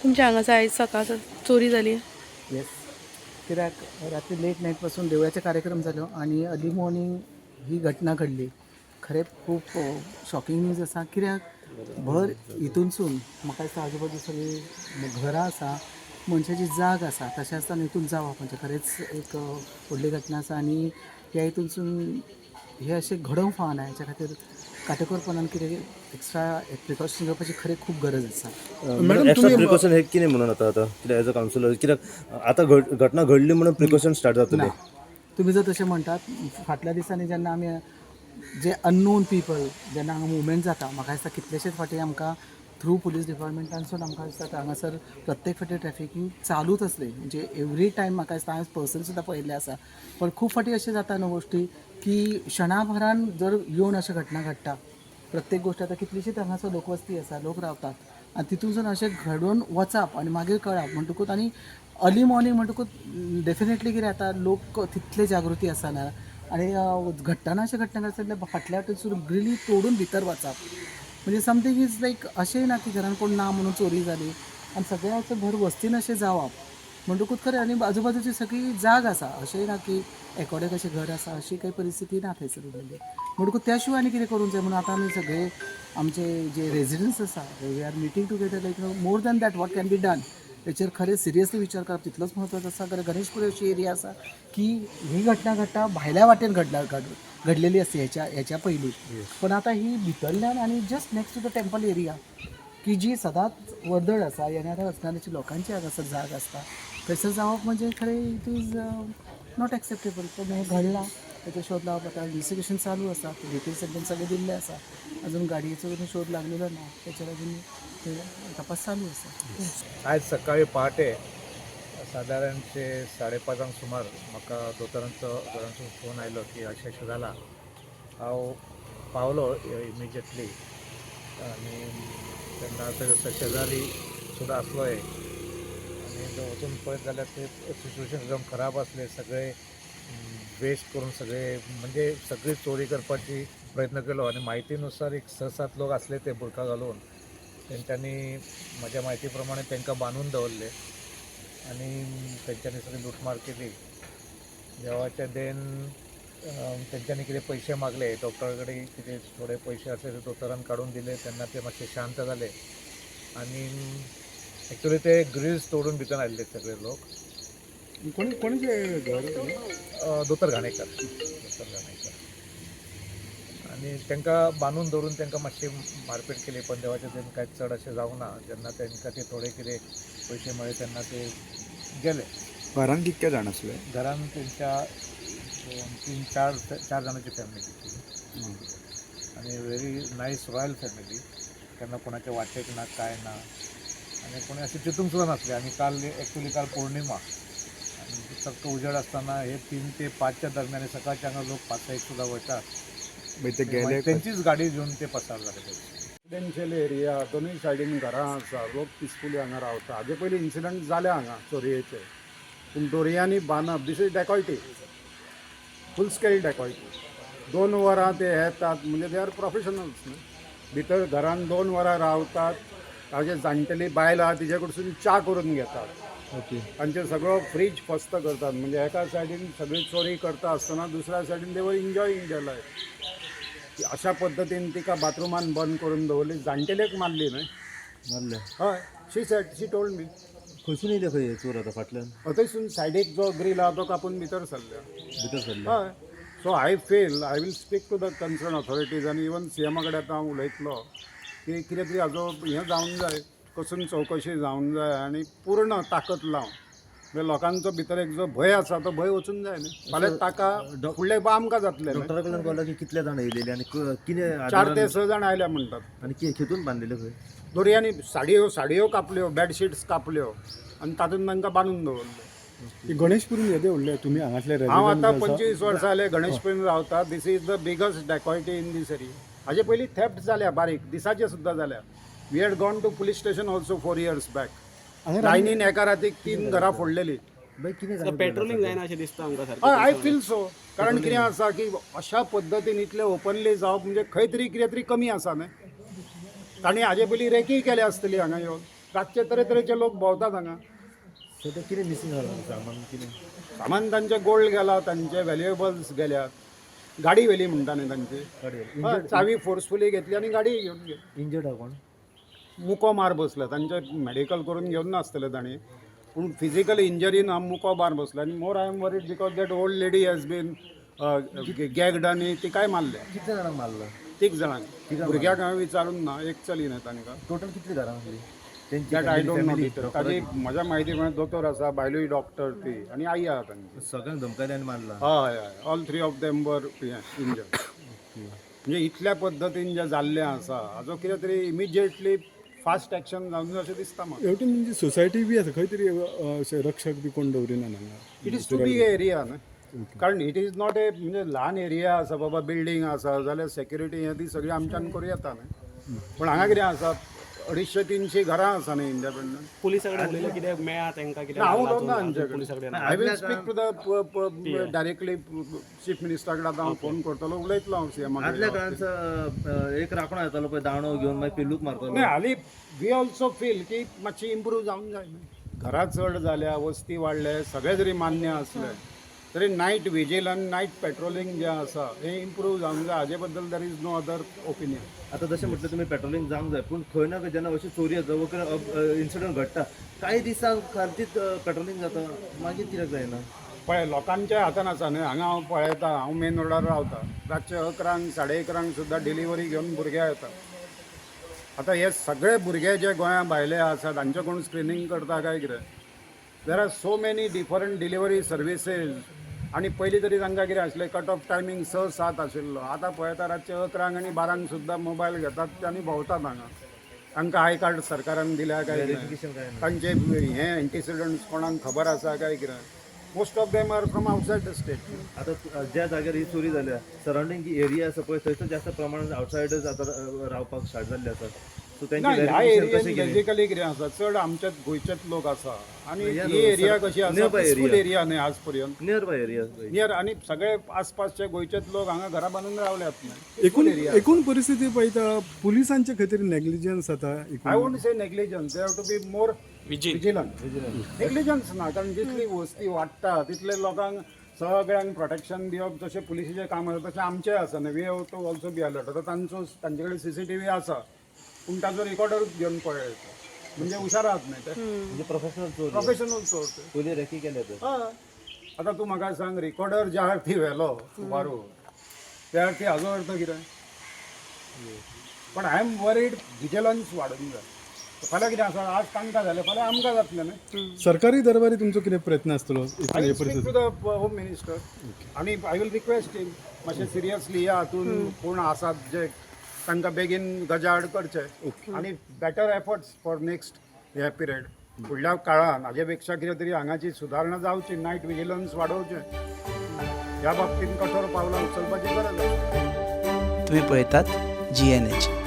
तुमच्या हांगासर आयज सकाळ चोरी जाली. येस, कित्याक रात्री लेट नायट पासून देवळाचे कार्यक्रम जालो आनी अर्ली मॉर्निंग ही घटना घडली. खरें खूब शॉकिंग न्यूज आसा, कित्याक भर हितूनसून म्हाका दिसता आजूबाजू सगळीं घरां आसा, मनशाची जाग आसा, तशें आसतना हितून जावप म्हणजे खरेंच एक व्हडली घटना आसा. आनी ह्या हितूनसून हे अशें घडोवंक फावना, हेच्या खातीर काटेकोरपणान कितें एक्स्ट्रा प्रिकॉशन घेवपाची खरें खूब गरज आसा. मॅडम, एक्स्ट्रा प्रिकॉशन हे कितें म्हणून आतां आतां कित्याक एज अ कावन्सिलर, कित्याक आतां घटना घडली म्हणून प्रिकॉशन स्टार्ट जातले? तुमी जर तशें म्हणटात, फाटल्या दिसांनी जेन्ना आमी जे अननोन पिपल जेन्ना हांगा मुवमेंट जाता, म्हाका दिसता कितलेशेच फावटी आमकां थ्रू पुलीस डिपार्टमेंटानसून आमकां दिसता हांगासर प्रत्येक फावटी ट्रॅफिकींग चालूच आसली. म्हणजे एवरी टायम म्हाका दिसता हांवें पर्सनली सुद्दां पळयल्लें आसा. पण खूब फावटी अशें जाता न्हू गोश्टी की क्षणाभरान जर येवन अशें घटना घडटा. प्रत्येक गोश्ट आतां कितलीशीच हांगासर लोकवस्ती आसा, लोक रावतात आनी तितूनसून अशें घडोवन वचप आनी मागीर कळप म्हणटकूच आनी अर्ली मॉर्निंग म्हणटकूच डेफिनेटली कितें जाता, लोक तितले जागृती आसना. आनी घडटना अशें घडटना जाल्यार फाटल्या वाटेनसून ग्रिली तोडून भितर वचप म्हणजे समथींग is लायक अशेंय ना की घरान कोण ना म्हणून चोरी जाली आनी सगळ्याचें भर वस्तीन अशें जावप म्हणटकूच खरें. आनी आजूबाजूची सगळी जाग आसा, अशेंय ना की एकोडें कशें घर आसा, अशी काही परिस्थिती ना थंयसर उरलेली. म्हणटकूच त्या शिवाय आनी कितें करूंक जाय म्हणून आतां आमी सगळे आमचे जे रेजिडंट्स आसा, we are meeting together, like more than that, what can be done, हेचेर खरें सिरियसली विचार करप तितलोच म्हत्वाचो आसा. कारण गणेशपुरी अशी एरिया आसा की ही घटना घडटा भायल्या वाटेन घडला घडलेली आसली हेच्या पयलीं, पण आतां ही भितरल्यान आनी just next to the temple area की जी सदांच वर्दळ आसा, येणाऱ्या वचणाऱ्याची लोकांची हांगासर जाग आसता, थंयसर जावप म्हणजे खरें it is not acceptable. पूण हें घडलां, तेचो शोध लावप आतां इन्वेस्टिगेशन चालू आसा. डिटेल्स एकदम सगळें दिल्लें आसा. अजून गाडयेचो अजून शोध लागलेलो ना, तेचेर अजून ते तपास चालू आसा. आयज सकाळी पहाटे सादारणशे 5:30 सुमार म्हाका दोतोरांचो घरांचो फोन आयलो की अशें अशें जालां. हांव पावलो इमिजिएटली आनी तेन्ना थंय शेजारी सुद्दां आसलो एक. आनी जर वचून पळयत जाल्यार ते सिच्युएशन एकदम खराब आसलें. सगळे वेस्ट करून सगळे, म्हणजे सगळी चोरी करपाची प्रयत्न केलो. आनी म्हायतीनुसार एक स सात लोक आसले ते बुरखा घालून. तेंच्यांनी, म्हज्या म्हायती प्रमाणे, तांकां बांदून दवरले आनी तेंच्यांनी सगळी लुटमार केली. देवाच्या then तेंच्यांनी कितें पयशे मागले डॉक्टरा कडेन, कितें थोडे पयशे आसले ते दोतोरान काडून दिले. तेन्ना ते मातशे शांत जाले. आनी एक्चुअली ते ग्रिल्स तोडून भितर आयिल्ले सगळे लोक. कोणी कोणाचें घर? दोतोर घाणेकर, दोतोर घाणेकर. आनी तांकां बांदून दवरून तांकां मातशी मारपेट केली, पण देवाच्या दयेन कांय चड अशें जावंक ना. जेन्ना तांकां ते थोडे कितें पयशे मेळ्ळे तेन्ना ते गेले. घरान कितके जाण आसले? घरान तेंच्या दोन, तीन, चार, चार जाणांची फॅमिली ती आनी व्हेरी नायस रॉयल फॅमिली. केन्ना कोणाच्या वाटेक ना, काय ना आनी कोणी अशें चिंतूंक सुद्दां नासलें. आनी काल एक्चुली काल पौर्णिमा आनी चक्क उजेड आसतना हे 3 ते 5च्या दरम्यान, सकाळच्या हांगा लोक पांचाक सुद्दां वयतात. मागीर ते गेले? तेंचीच गाडी घेवन ते पसार जाले थंयचे. रेसिडेन्शियल एरिया, दोनूय सायडीन घरां आसा, लोक पिसफुली हांगा रावता. हाजे पयलीं इन्सिडंट जाले हांगा चोरयेचे, पूण दोरयांनी बांदप, this is dacoity, full scale dacoity. 2 वरां ते येतात, म्हणजे they are professionals न्हय. भितर घरान 2 वरां रावतात, ताजे जाणटेली बायल आहा तिजे कडसून च्या करून घेतात. तांचे सगळो फ्रीज फस्त करतात. म्हणजे एका सायडीन सगळी चोरी करता आसतना दुसऱ्या सायडीन they were enjoying their life. अशा पद्दतीन तिका बाथरुमान बंद करून दवरली. जाणटेलेक मारली न्हय. मारले? हय, she said, she told me. खंयसून येयले खंय चोर आतां फाटल्यान? थंयसून सायडीक जो ग्रील आहा तो कापून भितर सरले. भितर सरले? हय. So I feel I will speak to the concern authorities आनी इवन सीएमा कडेन आतां हांव उलयतलो की कितें तरी हाजो हें जावन जाय, कसून चवकशी जावन जाय आनी पूर्ण ताकद लावन, म्हणजे लोकांचो भितर एक जो भंय आसा तो भंय वचून जाय न्ही. फाल्यां ताका, फुडले आमकां जातलें न्हय. डॉक्टरा कडल्यान कळ्ळें की कितले जाण येयलेले आनी कितें? 4 ते 6 जाण आयल्या म्हणटात. आनी खेतून बांदलेले खंय? दोरयांनी साडयो साडयो कापल्यो, बेडशीट्स कापल्यो आनी तातूंत तांकां बांदून दवरले. गणेशपुरीन येदे व्हडले तुमी हांगासले हांव आतां resident आसा. 25 वर्सां जाले गणेशपुरीन रावता. This is the biggest dacoity in this area. हाजे पयलीं थेफ्ट जाल्या, बारीक दिसाचे सुद्दां जाल्या. We had gone to police station also 4 years back. हांगा लायनीन एका रातीक तीन घरां फोडलेली. बाई, कितें जालें? पेट्रोलिंग जायना अशें दिसता आमकां सारकें. हय, I feel so. कारण कितें आसा की अशा पद्दतीन इतले ओपनली जावप म्हणजे खंय तरी कितें तरी कमी आसा न्हय. तांणी हाजे पयलीं रेकी केल्या आसतली हांगा येवन. रातचे तरेतरेचे लोक भोंवतात हांगा. सो ते कितें मिसींग जाला सामान कितें? सामान तांचें गोल्ड गेला, तांचे व्हॅल्युएबल्स गेल्यात, गाडी व्हेली म्हणटा न्ही तांची. हय, चावी फोर्सफुली घेतली आनी गाडी घेवन गेली. इंजर्ड आहा कोण? मुको मार बसला तांचे, मेडिकल करून घेवन नासतले तांणी, पूण फिजिकल इंजरी ना, मुको मार बसला. आनी more I am worried because that old lady has been gagged आनी तिकाय मारल्या. कितल्या जाणांक मारला? तीग जाणांक. भुरग्याक हांवें विचारून ना, एक चली न्ही तांकां. टोटल कितली घरां आसली तेंची? That I don't know detail. ताजी म्हज्या म्हायती प्रमाणे दोतोर आसा, बायलूय डॉक्टर ती, आनी आई आहा तांची. सगळ्यांक धमकायले आनी मारला? हय हय, all three of them were injured. म्हणजे इतल्या पद्दतीन जें जाल्लें आसा हाजो कितें तरी इमिजिएटली फास्ट एक्शन जावंक जाय अशें दिसता म्हाका. हेवटेन म्हणजे सोसायटी बी आसा खंय तरी, अशें रक्षक बी कोण दवरिना हांगा? It is too big area न्हय, कारण it is not a म्हणजे ल्हान एरिया आसा बाबा, बिल्डींग आसा जाल्यार सेक्युरिटी हें ती सगळी आमच्यान करूं येता न्हय. पूण हांगा कितें आसा, 250-300 घरां आसा न्हय इंडिपेंडंट. पुलिसा कडेन उलयलें कितें मेळ्ळा तांकां कितें? ना, हांव उलोवंक ना अजून हांचे पुलिसा कडेन. कडेन. I will speak to the directly chief मिनिस्टरा कडेन. आतां हांव फोन करतलो, उलयतलो हांव सीएमा आदल्या कडेन. काळांत एक राखणो येतालो पळय दांडो घेवन, मागीर पिल्लूक मारतालो. नाही, हालीं we also feel की मातशी इम्प्रूव जावंक जाय न्हय. घरां चड जाल्या, वस्ती वाडले, सगळें जरी मान्य आसलें तरी नायट विजील आनी नायट पेट्रोलिंग जें आसा हें इम्प्रूव जावंक जाय. हाजे बद्दल there is no other opinion. आता जशें म्हटलें तुमी, पेट्रोलिंग जावंक जाय, पूण खंय ना खंय जेन्ना अशी चोरी जाता वा इन्सिडंट घडटा, कांय दिसां सारकीच पेट्रोलिंग जाता, मागीर कित्याक जायना? पळय, लोकांच्या हातान आसा न्हय. हांगा हांव पळयता, हांव मेन रोडार रावता, रातचे 11क 11:30 सुद्दां डिलिव्हरी घेवन भुरगे येता. आतां हे सगळे भुरगे जे गोंया भायले आसात हांचे कोण स्क्रिनींग करता काय कितें? There are so many different delivery services. आनी पयलीं तरी तांकां कितें आसलें, कट ऑफ टायमींग 6-7 आशिल्लो. आतां पळयता, रातचे 11क आनी 12क सुद्दां मोबायल घेतात ते आनी भोंवतात हांगा. तांकां I card सरकारान दिल्या काय कितें? व्हेरिफिकेशन काय ना. तांचे हे एंटिसिडंट्स कोणाक खबर आसा काय कितें? Most of them are from outside the state. आता ज्या जाग्यार ही चोरी जाल्या, सरावंडींग जी एरिया आसा पळय, थंयसर जास्त प्रमाणात आउटसायडर्स आता रावपाक स्टार्ट जाल्ले आसा, सो ना, तेंचे ह्या व्हेरिफिकेशन कशें एरियेन केलें? बेजिकली कितें आसा, चड आमच्याच गोंयचेच लोक आसा आनी ह्या ही एरिया कशी आसा, nearby peaceful area. Area न्हय आज पर्यंत. Near by area. नियर, आनी सगळे आसपासचे गोंयचेच लोक हांगा घरा बांदून रावल्यात न्हय. एकूण एकूण परिस्थिती पळयता, पुलिसांचे खंय तरी नेग्लिजन्स जाता I एकूण. Won't say negligence, they have to be more vigilant. Negligence ना, कारण जितली वस्ती वाडटा तितले लोकांक सगळ्यांक प्रोटेक्शन दिवप जशें पुलिसीचें काम आसा तशें आमचें आसा न्हय. We have to also be alert. आतां तांचो तांचे कडेन सीसीटीव्ही आसा, पूण ताचो रिकॉर्डरूच घेवन पळयता, म्हणजे हुशार आहात न्हय ते. म्हणजे प्रोफेशनल चोर. प्रोफेशनल चोर ते. पयलीं रेकी केल्या तर. हय, आतां तूं म्हाका सांग, रिकॉर्डर ज्या अर्थी व्हेलो उबारून त्या अर्थी हाजो अर्थ कितें? पण I am worried, vigilance वाडूंक जाय. फाल्यां कितें आसा, आज तांकां जालें, फाल्यां आमकां जातलें न्हय. सरकारी दरबारी तुमचो कितें प्रयत्न आसतलो I एकूण हे will speak परिस्थिती? टू the home minister आनी I will request him मातशें सिरियसली ह्या हातून कोण आसात जे तांकां बेगीन गजाआड करचे आनी बेटर एफर्ट्स फॉर नेक्स्ट हे पिरियड. फुडल्या काळान हाजे पेक्षा कितें तरी हांगाची सुदारणा जावची, नायट विजिलन्स वाडोवचें, ह्या बाबतीन कठोर पावलां उचलपाची गरज आसा. तुम्ही पळयतात GNH.